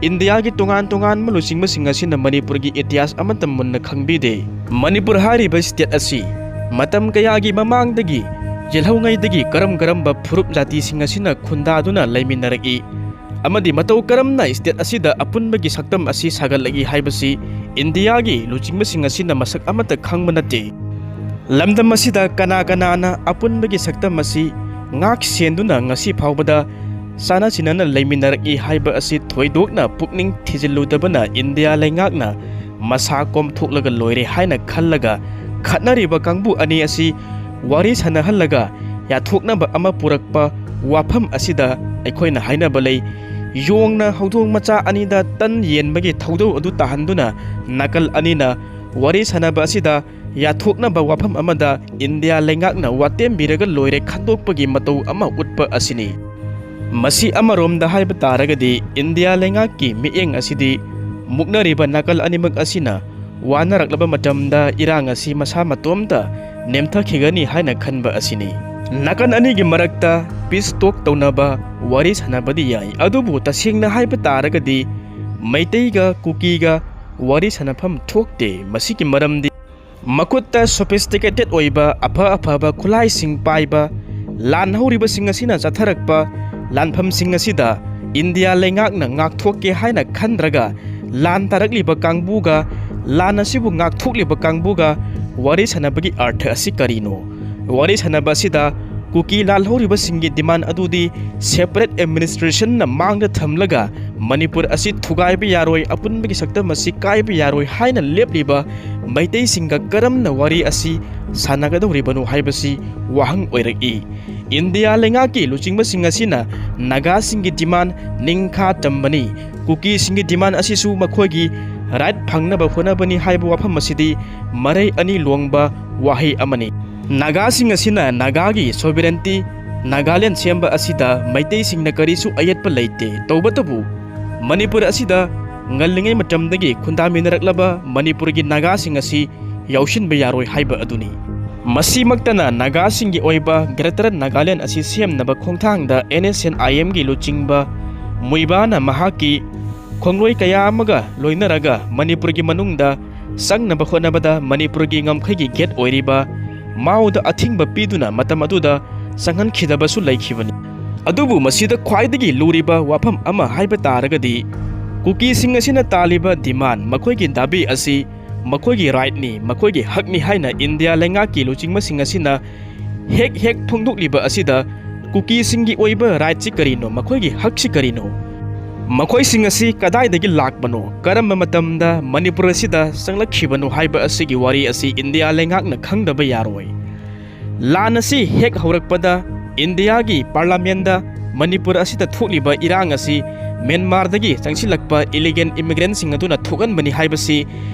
ꯏꯟꯗꯤꯌꯥꯒꯤ ꯇꯣꯉꯥꯟ ꯇꯣꯉꯥꯟꯕ ꯂꯨꯆꯤꯡꯕꯁꯤꯡ ꯑꯁꯤꯅ ꯃꯅꯤꯄꯨꯔꯒꯤ ꯏꯇꯤꯍꯥꯁ ꯑꯃꯠꯇ ꯃꯨꯟꯅ ꯈꯪꯕꯤꯗꯦ꯫ ꯃꯅꯤꯄꯨꯔ ꯍꯥꯏꯔꯤꯕ ꯁ꯭ꯇꯦꯠ ꯑꯁꯤ ꯃꯇꯝ ꯀꯌꯥꯒꯤ ꯃꯃꯥꯡꯗꯒꯤ ꯌꯦꯜꯍꯧꯉꯩꯗꯒꯤ ꯀꯔꯝ ꯀꯔꯝꯕ ꯐꯨꯔꯨꯞ ꯖꯥꯇꯤꯁꯤꯡ ꯑꯁꯤꯅ ꯈꯨꯟꯗꯥꯗꯨꯅ ꯂꯩꯃꯤꯟꯅꯔꯛꯏ ꯑꯃꯗꯤ ꯃꯇꯧ ꯀꯔꯝꯅ ꯁ꯭ꯇꯦꯠ ꯑꯁꯤꯗ ꯑꯄꯨꯟꯕꯒꯤ ꯁꯛꯇꯝ ꯑꯁꯤ ꯁꯥꯒꯠꯂꯛꯏ ꯍꯥꯏꯕꯁꯤ ꯏꯟꯗꯤꯌꯥꯒꯤ ꯂꯨꯆꯤꯡꯕꯁꯤꯡ ꯑꯁꯤꯅ ꯃꯁꯛ ꯑꯃꯠꯇ ꯈꯪꯕ ꯅꯠꯇꯦ꯫ ꯂꯝꯗꯝ ꯑꯁꯤꯗ ꯀꯅꯥ ꯀꯅꯥꯅ ꯑꯄꯨꯟꯕꯒꯤ ꯁꯛꯇꯝ ꯑꯁꯤ ꯉꯥꯛ ꯁꯦꯟꯗꯨꯅ ꯉꯁꯤ ꯐꯥꯎꯕꯗ ꯆꯥꯅ ꯆꯤꯟꯅꯅ ꯂꯩꯃꯤꯟꯅꯔꯛꯏ ꯍꯥꯏꯕ ꯑꯁꯤ ꯊꯣꯏꯗꯣꯛꯅ ꯄꯨꯛꯅꯤꯡ ꯊꯤꯖꯤꯜꯂꯨꯗꯕꯅ ꯏꯟꯗꯤꯌꯥ ꯂꯩꯉꯥꯛꯅ ꯃꯁꯥ ꯀꯣꯝꯊꯣꯛꯂꯒ ꯂꯣꯏꯔꯦ ꯍꯥꯏꯅ ꯈꯜꯂꯒ ꯈꯠꯅꯔꯤꯕ ꯀꯥꯡꯕꯨ ꯑꯅꯤ ꯑꯁꯤ ꯋꯥꯔꯤ ꯁꯥꯟꯅꯍꯜꯂꯒ ꯌꯥꯊꯣꯛꯅꯕ ꯑꯃ ꯄꯨꯔꯛꯄ ꯋꯥꯐꯝ ꯑꯁꯤꯗ ꯑꯩꯈꯣꯏꯅ ꯍꯥꯏꯅꯕ ꯂꯩ꯫ ꯌꯣꯡꯅ ꯍꯧꯗꯣꯡ ꯃꯆꯥ ꯑꯅꯤꯗ ꯇꯟ ꯌꯦꯟꯕꯒꯤ ꯊꯧꯗꯧ ꯑꯗꯨ ꯇꯥꯍꯟꯗꯨꯅ ꯅꯥꯀꯜ ꯑꯅꯤꯅ ꯋꯥꯔꯤ ꯁꯥꯟꯅꯕ ꯑꯁꯤꯗ ꯌꯥꯊꯣꯛꯅꯕ ꯋꯥꯐꯝ ꯑꯃꯗ ꯏꯟꯗꯤꯌꯥ ꯂꯩꯉꯥꯛꯅ ꯋꯥꯇꯦꯝꯕꯤꯔꯒ ꯂꯣꯏꯔꯦ ꯈꯟꯗꯣꯛꯄꯒꯤ ꯃꯇꯧ ꯑꯃ ꯎꯠꯄ ꯑꯁꯤꯅꯤ꯫ ꯃꯁꯤ ꯑꯃꯔꯣꯝꯗ ꯍꯥꯏꯕ ꯇꯥꯔꯒꯗꯤ ꯏꯟꯗꯤꯌꯥ ꯂꯩꯉꯥꯛꯀꯤ ꯃꯤꯠꯌꯦꯡ ꯑꯁꯤꯗꯤ ꯃꯨꯛꯅꯔꯤꯕ ꯅꯥꯀꯜ ꯑꯅꯤꯃꯛ ꯑꯁꯤꯅ ꯋꯥꯅꯔꯛꯂꯕ ꯃꯇꯝꯗ ꯏꯔꯥꯡ ꯑꯁꯤ ꯃꯁꯥ ꯃꯇꯣꯝꯇ ꯅꯦꯝꯊꯈꯤꯒꯅꯤ ꯍꯥꯏꯅ ꯈꯟꯕ ꯑꯁꯤꯅꯤ꯫ ꯅꯥꯀꯜ ꯑꯅꯤꯒꯤ ꯃꯔꯛꯇ ꯄꯤꯁ ꯇꯣꯛ ꯇꯧꯅꯕ ꯋꯥꯔꯤ ꯁꯥꯟꯅꯕꯗꯤ ꯌꯥꯏ, ꯑꯗꯨꯕꯨ ꯇꯁꯦꯡꯅ ꯍꯥꯏꯕ ꯇꯥꯔꯒꯗꯤ ꯃꯩꯇꯩꯒ ꯀꯨꯀꯤꯒ ꯋꯥꯔꯤ ꯁꯥꯟꯅꯐꯝ ꯊꯣꯛꯇꯦ꯫ ꯃꯁꯤꯒꯤ ꯃꯔꯝꯗꯤ ꯃꯈꯨꯠꯇ sophisticated ꯑꯣꯏꯕ ꯑꯐ ꯑꯐꯕ ꯈꯨꯠꯂꯥꯏꯁꯤꯡ ꯄꯥꯏꯕ ꯂꯥꯟ ꯍꯧꯔꯤꯕꯁꯤꯡ ꯑꯁꯤꯅ ꯆꯠꯊꯔꯛꯄ ꯂꯥꯟꯐꯝꯁꯤꯡ ꯑꯁꯤꯗ ꯏꯟꯗꯤꯌꯥ ꯂꯩꯉꯥꯛꯅ ꯉꯥꯛꯊꯣꯛꯀꯦ ꯍꯥꯏꯅ ꯈꯟꯗ꯭ꯔꯒ ꯂꯥꯟ ꯇꯥꯔꯛꯂꯤꯕ ꯀꯥꯡꯕꯨꯒ ꯂꯥꯟ ꯑꯁꯤꯕꯨ ꯉꯥꯛꯊꯣꯛꯂꯤꯕ ꯀꯥꯡꯕꯨꯒ ꯋꯥꯔꯤ ꯁꯥꯟꯅꯕꯒꯤ ꯑꯔꯊ ꯑꯁꯤ ꯀꯔꯤꯅꯣ? ꯋꯥꯔꯤ ꯁꯥꯟꯅꯕ ꯑꯁꯤꯗ ꯀꯨꯀꯤ ꯂꯥꯜꯍꯧꯔꯤꯕꯁꯤꯡꯒꯤ demand ꯑꯗꯨꯗꯤ separate administrationꯅ ꯃꯥꯡꯗ ꯊꯝꯂꯒ ꯃꯅꯤꯄꯨꯔ ꯑꯁꯤ ꯊꯨꯒꯥꯏꯕ ꯌꯥꯔꯣꯏ, ꯑꯄꯨꯟꯕꯒꯤ ꯁꯛꯇꯝ ꯑꯁꯤ ꯀꯥꯏꯕ ꯌꯥꯔꯣꯏ ꯍꯥꯏꯅ ꯂꯦꯞꯂꯤꯕ ꯃꯩꯇꯩꯁꯤꯡꯒ ꯀꯔꯝꯅ ꯋꯥꯔꯤ ꯑꯁꯤ ꯁꯥꯟꯅꯒꯗꯧꯔꯤꯕꯅꯣ ꯍꯥꯏꯕꯁꯤ ꯋꯥꯍꯪ ꯑꯣꯏꯔꯛꯏ꯫ ꯏꯟꯗꯤꯌꯥ ꯂꯩꯉꯥꯛꯀꯤ ꯂꯨꯆꯤꯡꯕꯁꯤꯡ ꯑꯁꯤꯅ ꯅꯥꯒꯥꯁꯤꯡꯒꯤ demand ꯅꯤꯡꯈꯥ ꯇꯝꯕꯅꯤ, ꯀꯨꯀꯤꯁꯤꯡꯒꯤ demand ꯑꯁꯤꯁꯨ ꯃꯈꯣꯏꯒꯤ right ꯐꯪꯅꯕ ꯍꯣꯠꯅꯕꯅꯤ ꯍꯥꯏꯕ ꯋꯥꯐꯝ ꯑꯁꯤꯗꯤ ꯃꯔꯩ ꯑꯅꯤ ꯂꯣꯡꯕ ꯋꯥꯍꯩ ꯑꯃꯅꯤ꯫ ꯅꯥꯒꯥꯁꯤꯡ ꯑꯁꯤꯅ ꯅꯥꯒꯥꯒꯤ sovereignty, ꯅꯥꯒꯥꯂꯦꯟ ꯁꯦꯝꯕ ꯑꯁꯤꯗ ꯃꯩꯇꯩꯁꯤꯡꯅ ꯀꯔꯤꯁꯨ ꯑꯌꯦꯠꯄ ꯂꯩꯇꯦ꯫ ꯇꯧꯕꯇꯕꯨ ꯃꯅꯤꯄꯨꯔ ꯑꯁꯤꯗ ꯉꯜꯂꯤꯉꯩ ꯃꯇꯝꯗꯒꯤ ꯈꯨꯟꯗꯥꯃꯤꯟꯅꯔꯛꯂꯕ ꯃꯅꯤꯄꯨꯔꯒꯤ ꯅꯥꯒꯥꯁꯤꯡ ꯑꯁꯤ ꯌꯥꯎꯁꯤꯟꯕ ꯌꯥꯔꯣꯏ ꯍꯥꯏꯕ ꯑꯗꯨꯅꯤ꯫ ꯃꯁꯤꯃꯛꯇꯅ ꯅꯥꯒꯥꯁꯤꯡꯒꯤ ꯑꯣꯏꯕ Greater Nagaland ꯑꯁꯤ ꯁꯦꯝꯅꯕ ꯈꯣꯡꯊꯥꯡꯗ NSCN-IMꯒꯤ ꯂꯨꯆꯤꯡꯕ ꯃꯨꯏꯕꯥꯅ ꯃꯍꯥꯛꯀꯤ ꯈꯣꯡꯂꯣꯏ ꯀꯌꯥ ꯑꯃꯒ ꯂꯣꯏꯅꯔꯒ ꯃꯅꯤꯄꯨꯔꯒꯤ ꯃꯅꯨꯡꯗ ꯆꯪꯅꯕ ꯍꯣꯠꯅꯕꯗ ꯃꯅꯤꯄꯨꯔꯒꯤ ꯉꯝꯈꯩꯒꯤ gate ꯑꯣꯏꯔꯤꯕ ꯃꯥꯎꯗ ꯑꯊꯤꯡꯕ ꯄꯤꯗꯨꯅ ꯃꯇꯝ ꯑꯗꯨꯗ ꯆꯪꯍꯟꯈꯤꯗꯕꯁꯨ ꯂꯩꯈꯤꯕꯅꯤ꯫ ꯑꯗꯨꯕꯨ ꯃꯁꯤꯗ ꯈ꯭ꯋꯥꯏꯗꯒꯤ ꯂꯨꯔꯤꯕ ꯋꯥꯐꯝ ꯑꯃ ꯍꯥꯏꯕ ꯇꯥꯔꯒꯗꯤ ꯀꯨꯀꯤꯁꯤꯡ ꯑꯁꯤꯅ ꯇꯥꯜꯂꯤꯕ demand, ꯃꯈꯣꯏꯒꯤ ꯗꯥꯕꯤ ꯑꯁꯤ ꯃꯈꯣꯏꯒꯤ rightꯅꯤ, ꯃꯈꯣꯏꯒꯤ ꯍꯛꯅꯤ ꯍꯥꯏꯅ ꯏꯟꯗꯤꯌꯥ ꯂꯩꯉꯥꯛꯀꯤ ꯂꯨꯆꯤꯡꯕꯁꯤꯡ ꯑꯁꯤꯅ ꯍꯦꯛ ꯍꯦꯛ ꯐꯣꯡꯗꯣꯛꯂꯤꯕ ꯑꯁꯤꯗ ꯀꯨꯀꯤꯁꯤꯡꯒꯤ ꯑꯣꯏꯕ rightꯁꯤ ꯀꯔꯤꯅꯣ, ꯃꯈꯣꯏꯒꯤ ꯍꯛꯁꯤ ꯀꯔꯤꯅꯣ, ꯃꯈꯣꯏꯁꯤꯡ ꯑꯁꯤ ꯀꯗꯥꯏꯗꯒꯤ ꯂꯥꯛꯄꯅꯣ, ꯀꯔꯝꯕ ꯃꯇꯝꯗ ꯃꯅꯤꯄꯨꯔ ꯑꯁꯤꯗ ꯆꯪꯂꯛꯈꯤꯕꯅꯣ ꯍꯥꯏꯕ ꯑꯁꯤꯒꯤ ꯋꯥꯔꯤ ꯑꯁꯤ ꯏꯟꯗꯤꯌꯥ ꯂꯩꯉꯥꯛꯅ ꯈꯪꯗꯕ ꯌꯥꯔꯣꯏ꯫ ꯂꯥꯟ ꯑꯁꯤ ꯍꯦꯛ ꯍꯧꯔꯛꯄꯗ ꯏꯟꯗꯤꯌꯥꯒꯤ parliamentꯗ ꯃꯅꯤꯄꯨꯔ ꯑꯁꯤꯗ ꯊꯣꯛꯂꯤꯕ ꯏꯔꯥꯡ ꯑꯁꯤ ꯃ꯭ꯌꯥꯟꯃꯥꯔꯗꯒꯤ ꯆꯪꯁꯤꯜꯂꯛꯄ illegal immigrantꯁꯤꯡ ꯑꯗꯨꯅ ꯊꯣꯛꯍꯟꯕꯅꯤ ꯍꯥꯏꯕꯁꯤ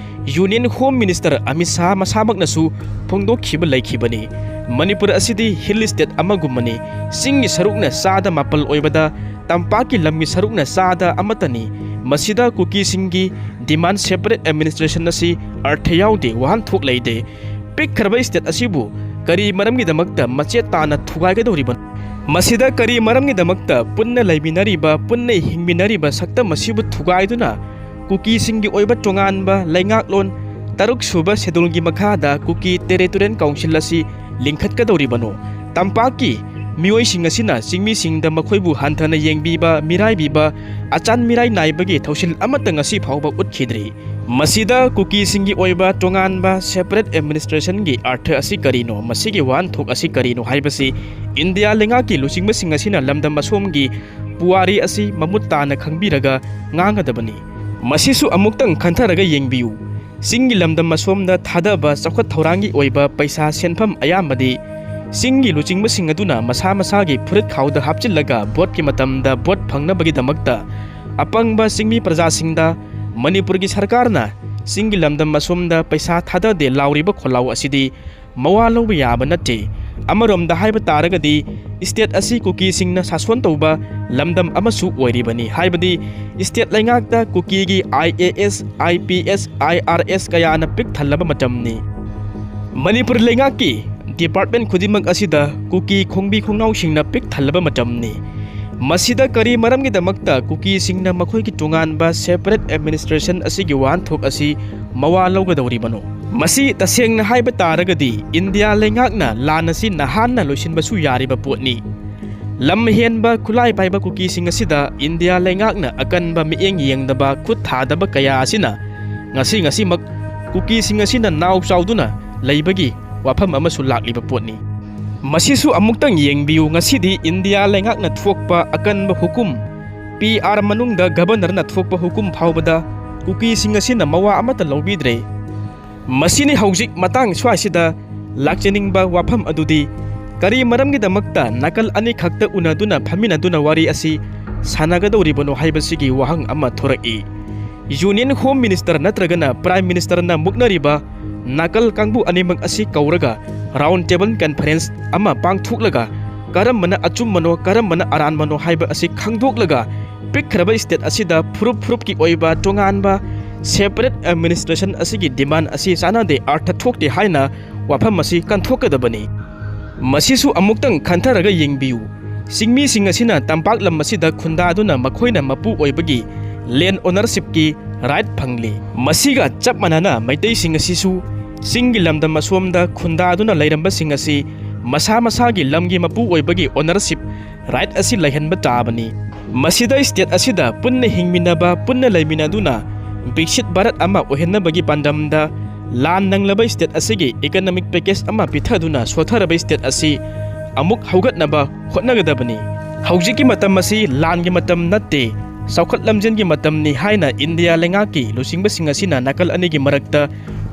Union Home Minister Amit Shah ꯃꯁꯥꯃꯛꯅꯁꯨ ꯐꯣꯡꯗꯣꯛꯈꯤꯕ ꯂꯩꯈꯤꯕꯅꯤ꯫ Manipur ꯑꯁꯤꯗꯤ hill state ꯑꯃꯒꯨꯝꯕꯅꯤ꯫ ꯆꯤꯡꯒꯤ ꯁꯔꯨꯛꯅ ꯆꯥꯗ ꯃꯥꯄꯜ ꯑꯣꯏꯕꯗ ꯇꯝꯄꯥꯛꯀꯤ ꯂꯝꯒꯤ ꯁꯔꯨꯛꯅ ꯆꯥꯗ ꯑꯃꯠꯇꯅꯤ꯫ ꯃꯁꯤꯗ ꯀꯨꯀꯤꯁꯤꯡꯒꯤ demand separate administration ꯑꯁꯤ ꯑꯔꯊ ꯌꯥꯎꯗꯦ, ꯋꯥꯍꯟꯊꯣꯛ ꯂꯩꯇꯦ꯫ ꯄꯤꯛꯈ꯭ꯔꯕ state ꯑꯁꯤꯕꯨ ꯀꯔꯤ ꯃꯔꯝꯒꯤꯗꯃꯛꯇ ꯃꯆꯦꯠ ꯇꯥꯅ ꯊꯨꯒꯥꯏꯒꯗꯧꯔꯤꯕꯅꯣ? ꯃꯁꯤꯗ ꯀꯔꯤ ꯃꯔꯝꯒꯤꯗꯃꯛꯇ ꯄꯨꯟꯅ ꯂꯩꯃꯤꯟꯅꯔꯤꯕ, ꯄꯨꯟꯅ ꯍꯤꯡꯃꯤꯟꯅꯔꯤꯕ ꯁꯛꯇꯝ ꯑꯁꯤꯕꯨ ꯊꯨꯒꯥꯏꯗꯨꯅ ꯀꯨꯀꯤꯁꯤꯡꯒꯤ ꯑꯣꯏꯕ ꯇꯣꯉꯥꯟꯕ ꯂꯩꯉꯥꯛꯂꯣꯟ ꯇꯔꯨꯛ ꯁꯨꯕ ꯁꯦꯗꯨꯜꯒꯤ ꯃꯈꯥꯗ ꯀꯨꯀꯤ ꯇꯦꯔꯤꯇꯣꯔꯤꯌꯦꯜ ꯀꯥꯎꯟꯁꯤꯜ ꯑꯁꯤ ꯂꯤꯡꯈꯠꯀꯗꯧꯔꯤꯕꯅꯣ? ꯇꯝꯄꯥꯛꯀꯤ ꯃꯤꯑꯣꯏꯁꯤꯡ ꯑꯁꯤꯅ ꯆꯤꯡꯃꯤꯁꯤꯡꯗ ꯃꯈꯣꯏꯕꯨ ꯍꯟꯊꯅ ꯌꯦꯡꯕꯤꯕ, ꯃꯤꯔꯥꯏꯕꯤꯕ, ꯑꯆꯥꯟ ꯃꯤꯔꯥꯏ ꯅꯥꯏꯕꯒꯤ ꯊꯧꯁꯤꯜ ꯑꯃꯠꯇ ꯉꯁꯤ ꯐꯥꯎꯕ ꯎꯠꯈꯤꯗ꯭ꯔꯤ꯫ ꯃꯁꯤꯗ ꯀꯨꯀꯤꯁꯤꯡꯒꯤ ꯑꯣꯏꯕ ꯇꯣꯉꯥꯟꯕ ꯁꯦꯄꯔꯦꯠ ꯑꯦꯗꯃꯤꯅꯤꯁꯇ꯭ꯔꯦꯁꯟꯒꯤ ꯑꯔꯊ ꯑꯁꯤ ꯀꯔꯤꯅꯣ, ꯃꯁꯤꯒꯤ ꯋꯥꯍꯟꯊꯣꯛ ꯑꯁꯤ ꯀꯔꯤꯅꯣ ꯍꯥꯏꯕꯁꯤ ꯏꯟꯗꯤꯌꯥ ꯂꯩꯉꯥꯛꯀꯤ ꯂꯨꯆꯤꯡꯕꯁꯤꯡ ꯑꯁꯤꯅ ꯂꯝꯗꯝ ꯑꯁꯣꯝꯒꯤ ꯄꯨꯋꯥꯔꯤ ꯑꯁꯤ ꯃꯃꯨꯠ ꯇꯥꯅ ꯈꯪꯕꯤꯔꯒ ꯉꯥꯡꯒꯗꯕꯅꯤ꯫ ꯃꯁꯤꯁꯨ ꯑꯃꯨꯛꯇꯪ ꯈꯟꯊꯔꯒ ꯌꯦꯡꯕꯤꯌꯨ꯫ ꯆꯤꯡꯒꯤ ꯂꯝꯗꯝ ꯑꯁꯣꯝꯗ ꯊꯥꯗꯕ ꯆꯥꯎꯈꯠ ꯊꯧꯔꯥꯡꯒꯤ ꯑꯣꯏꯕ ꯄꯩꯁꯥ ꯁꯦꯟꯐꯝ ꯑꯌꯥꯝꯕꯗꯤ ꯆꯤꯡꯒꯤ ꯂꯨꯆꯤꯡꯕꯁꯤꯡ ꯑꯗꯨꯅ ꯃꯁꯥ ꯃꯁꯥꯒꯤ ꯐꯨꯔꯤꯠ ꯈꯥꯎꯗ ꯍꯥꯞꯆꯤꯜꯂꯒ ꯚꯣꯠꯀꯤ ꯃꯇꯝꯗ ꯚꯣꯠ ꯐꯪꯅꯕꯒꯤꯗꯃꯛꯇ ꯑꯄꯪꯕ ꯆꯤꯡꯃꯤ ꯄ꯭ꯔꯖꯥꯁꯤꯡꯗ ꯃꯅꯤꯄꯨꯔꯒꯤ ꯁꯔꯀꯥꯔꯅ ꯆꯤꯡꯒꯤ ꯂꯝꯗꯝ ꯑꯁꯣꯝꯗ ꯄꯩꯁꯥ ꯊꯥꯗꯗꯦ ꯂꯥꯎꯔꯤꯕ ꯈꯣꯜꯂꯥꯎ ꯑꯁꯤꯗꯤ ꯃꯋꯥ ꯂꯧꯕ ꯌꯥꯕ ꯅꯠꯇꯦ꯫ ꯑꯃꯔꯣꯝꯗ ꯍꯥꯏꯕ ꯇꯥꯔꯒꯗꯤ, ꯁ꯭ꯇꯦꯠ ꯑꯁꯤ ꯀꯨꯀꯤꯁꯤꯡꯅ ꯁꯥꯁꯣꯟ ꯇꯧꯕ ꯂꯝꯗꯝ ꯑꯃꯁꯨ ꯑꯣꯏꯔꯤꯕꯅꯤ꯫ ꯍꯥꯏꯕꯗꯤ, ꯁ꯭ꯇꯦꯠ ꯂꯩꯉꯥꯛꯇ ꯀꯨꯀꯤꯒꯤ IAS, IPS, IRS ꯀꯌꯥꯅ ꯄꯤꯛ ꯊꯜꯂꯕ ꯃꯇꯝꯅꯤ꯫ ꯃꯅꯤꯄꯨꯔ ꯂꯩꯉꯥꯛꯀꯤ ꯗꯤꯄꯥꯔꯠꯃꯦꯟ ꯈꯨꯗꯤꯡꯃꯛ ꯑꯁꯤꯗ ꯀꯨꯀꯤ ꯈꯣꯡꯕꯤ ꯈꯣꯡꯅꯥꯎꯁꯤꯡꯅ ꯄꯤꯛ ꯊꯜꯂꯕ ꯃꯇꯝꯅꯤ꯫ ꯃꯁꯤꯗ ꯀꯔꯤ ꯃꯔꯝꯒꯤꯗꯃꯛꯇ ꯀꯨꯀꯤꯁꯤꯡꯅ ꯃꯈꯣꯏꯒꯤ ꯇꯣꯉꯥꯟꯕ ꯁꯦꯄꯔꯦꯠ ꯑꯦꯗꯃꯤꯅꯤꯁꯇ꯭ꯔꯦꯁꯟ ꯑꯁꯤꯒꯤ ꯋꯥꯍꯟꯊꯣꯛ ꯑꯁꯤ ꯃꯋꯥ ꯂꯧꯒꯗꯧꯔꯤꯕꯅꯣ? ꯃꯁꯤ ꯇꯁꯦꯡꯅ ꯍꯥꯏꯕ ꯇꯥꯔꯒꯗꯤ, ꯏꯟꯗꯤꯌꯥ ꯂꯩꯉꯥꯛꯅ ꯂꯥꯟ ꯑꯁꯤ ꯅꯍꯥꯟꯅ ꯂꯣꯏꯁꯤꯟꯕꯁꯨ ꯌꯥꯔꯤꯕ ꯄꯣꯠꯅꯤ꯫ ꯂꯝ ꯍꯦꯟꯕ ꯈꯨꯠꯂꯥꯏ ꯄꯥꯏꯕ ꯀꯨꯀꯤꯁꯤꯡ ꯑꯁꯤꯗ ꯏꯟꯗꯤꯌꯥ ꯂꯩꯉꯥꯛꯅ ꯑꯀꯟꯕ ꯃꯤꯠꯌꯦꯡ ꯌꯦꯡꯗꯕ, ꯈꯨꯠ ꯊꯥꯗꯕ ꯀꯌꯥ ꯑꯁꯤꯅ ꯉꯁꯤ ꯉꯁꯤꯃꯛ ꯀꯨꯀꯤꯁꯤꯡ ꯑꯁꯤꯅ ꯅꯥꯎ ꯆꯥꯎꯗꯨꯅ ꯂꯩꯕꯒꯤ ꯋꯥꯐꯝ ꯑꯃꯁꯨ ꯂꯥꯛꯂꯤꯕ ꯄꯣꯠꯅꯤ꯫ ꯃꯁꯤꯁꯨ ꯑꯃꯨꯛꯇꯪ ꯌꯦꯡꯕꯤꯌꯨ, ꯉꯁꯤꯗꯤ ꯏꯟꯗꯤꯌꯥ ꯂꯩꯉꯥꯛꯅ ꯊꯣꯛꯄ ꯑꯀꯟꯕ ꯍꯨꯀꯨꯝ, PR ꯃꯅꯨꯡꯗ ꯒꯕꯔꯅꯔꯅ ꯊꯣꯛꯄ ꯍꯨꯀꯨꯝ ꯐꯥꯎꯕꯗ ꯀꯨꯀꯤꯁꯤꯡ ꯑꯁꯤꯅ ꯃꯋꯥ ꯑꯃꯠꯇ ꯂꯧꯕꯤꯗ꯭ꯔꯦ꯫ ꯃꯁꯤꯅꯤ ꯍꯧꯖꯤꯛ ꯃꯇꯥꯡ ꯁ꯭ꯋꯥꯏꯁꯤꯗ ꯂꯥꯛꯆꯅꯤꯡꯕ ꯋꯥꯐꯝ ꯑꯗꯨꯗꯤ, ꯀꯔꯤ ꯃꯔꯝꯒꯤꯗꯃꯛꯇ ꯅꯥꯀꯜ ꯑꯅꯤꯈꯛꯇ ꯎꯅꯗꯨꯅ ꯐꯝꯃꯤꯟꯅꯗꯨꯅ ꯋꯥꯔꯤ ꯑꯁꯤ ꯁꯥꯟꯅꯒꯗꯧꯔꯤꯕꯅꯣ ꯍꯥꯏꯕꯁꯤꯒꯤ ꯋꯥꯍꯪ ꯑꯃ ꯊꯣꯔꯛꯏ꯫ ꯌꯨꯅꯤꯌꯟ ꯍꯣꯝ ꯃꯤꯅꯤꯁꯇꯔ ꯅꯠꯇ꯭ꯔꯒꯅ ꯄ꯭ꯔꯥꯏꯝ ꯃꯤꯅꯤꯁꯇꯔꯅ ꯃꯨꯛꯅꯔꯤꯕ ꯅꯥꯀꯜ ꯀꯥꯡꯕꯨ ꯑꯅꯤꯃꯛ ꯑꯁꯤ ꯀꯧꯔꯒ ꯔꯥꯎꯟ ꯇꯦꯕꯜ ꯀꯟꯐꯔꯦꯟꯁ ꯑꯃ ꯄꯥꯡꯊꯣꯛꯂꯒ ꯀꯔꯝꯕꯅ ꯑꯆꯨꯝꯕꯅꯣ, ꯀꯔꯝꯕꯅ ꯑꯔꯥꯟꯕꯅꯣ ꯍꯥꯏꯕ ꯑꯁꯤ ꯈꯪꯗꯣꯛꯂꯒ ꯄꯤꯛꯈ꯭ꯔꯕ ꯁ꯭ꯇꯦꯠ ꯑꯁꯤꯗ ꯐꯨꯔꯨꯞ ꯐꯨꯔꯨꯞꯀꯤ ꯑꯣꯏꯕ ꯇꯣꯉꯥꯟꯕ ꯁꯦꯄꯔꯦꯠ ꯑꯦꯗꯃꯤꯅꯤꯁꯇ꯭ꯔꯦꯁꯟ ꯑꯁꯤꯒꯤ ꯗꯤꯃꯥꯟ ꯑꯁꯤ ꯆꯥꯟꯅꯗꯦ, ꯑꯔꯊ ꯊꯣꯛꯇꯦ ꯍꯥꯏꯅ ꯋꯥꯐꯝ ꯑꯁꯤ ꯀꯟꯊꯣꯛꯀꯗꯕꯅꯤ꯫ ꯃꯁꯤꯁꯨ ꯑꯃꯨꯛꯇꯪ ꯈꯟꯊꯔꯒ ꯌꯦꯡꯕꯤꯌꯨ꯫ ꯆꯤꯡꯃꯤꯁꯤꯡ ꯑꯁꯤꯅ ꯇꯝꯄꯥꯛ ꯂꯝ ꯑꯁꯤꯗ ꯈꯨꯟꯗꯥꯗꯨꯅ ꯃꯈꯣꯏꯅ ꯃꯄꯨ ꯑꯣꯏꯕꯒꯤ ꯂꯦꯟ ꯑꯣꯅꯔꯁꯤꯞꯀꯤ ꯔꯥꯏꯠ ꯐꯪꯂꯤ꯫ ꯃꯁꯤꯒ ꯆꯞ ꯃꯥꯟꯅꯅ ꯃꯩꯇꯩꯁꯤꯡ ꯑꯁꯤꯁꯨ ꯆꯤꯡꯒꯤ ꯂꯝꯗꯝ ꯑꯁꯣꯝꯗ ꯈꯨꯟꯗꯥꯗꯨꯅ ꯂꯩꯔꯝꯕꯁꯤꯡ ꯑꯁꯤ ꯃꯁꯥ ꯃꯁꯥꯒꯤ ꯂꯝꯒꯤ ꯃꯄꯨ ꯑꯣꯏꯕꯒꯤ ꯑꯣꯅꯔꯁꯤꯞ ꯔꯥꯏꯠ ꯑꯁꯤ ꯂꯩꯍꯟꯕ ꯇꯥꯕꯅꯤ꯫ ꯃꯁꯤꯗ ꯁ꯭ꯇꯦꯠ ꯑꯁꯤꯗ ꯄꯨꯟꯅ ꯍꯤꯡꯃꯤꯟꯅꯕ, ꯄꯨꯟꯅ ꯂꯩꯃꯤꯟꯅꯗꯨꯅ ꯕꯤꯛꯁꯤꯠ ꯚꯥꯔꯠ ꯑꯃ ꯑꯣꯏꯍꯟꯅꯕꯒꯤ ꯄꯥꯟꯗꯝꯗ ꯂꯥꯟ ꯅꯪꯂꯕ ꯁ꯭ꯇꯦꯠ ꯑꯁꯤꯒꯤ ꯏꯀꯅꯣꯃꯤꯛ ꯄꯦꯀꯦꯖ ꯑꯃ ꯄꯤꯊꯗꯨꯅ ꯁꯣꯠꯊꯔꯕ ꯁ꯭ꯇꯦꯠ ꯑꯁꯤ ꯑꯃꯨꯛ ꯍꯧꯒꯠꯅꯕ ꯍꯣꯠꯅꯒꯗꯕꯅꯤ꯫ ꯍꯧꯖꯤꯛꯀꯤ ꯃꯇꯝ ꯑꯁꯤ ꯂꯥꯟꯒꯤ ꯃꯇꯝ ꯅꯠꯇꯦ, ꯆꯥꯎꯈꯠ ꯂꯝꯖꯦꯟꯒꯤ ꯃꯇꯝꯅꯤ ꯍꯥꯏꯅ ꯏꯟꯗꯤꯌꯥ ꯂꯩꯉꯥꯛꯀꯤ ꯂꯨꯆꯤꯡꯕꯁꯤꯡ ꯑꯁꯤꯅ ꯅꯥꯀꯜ ꯑꯅꯤꯒꯤ ꯃꯔꯛꯇ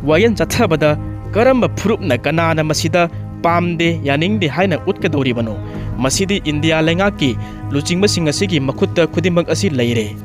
ꯋꯥꯌꯦꯜ ꯆꯠꯊꯕꯗ ꯀꯔꯝꯕ ꯐꯨꯔꯨꯞꯅ ꯀꯅꯥꯅ ꯃꯁꯤꯗ ꯄꯥꯝꯗꯦ, ꯌꯥꯅꯤꯡꯗꯦ ꯍꯥꯏꯅ ꯎꯠꯀꯗꯧꯔꯤꯕꯅꯣ? ꯃꯁꯤꯗꯤ ꯏꯟꯗꯤꯌꯥ ꯂꯩꯉꯥꯛꯀꯤ ꯂꯨꯆꯤꯡꯕꯁꯤꯡ ꯑꯁꯤꯒꯤ ꯃꯈꯨꯠꯇ ꯈꯨꯗꯤꯡꯃꯛ ꯑꯁꯤ ꯂꯩꯔꯦ꯫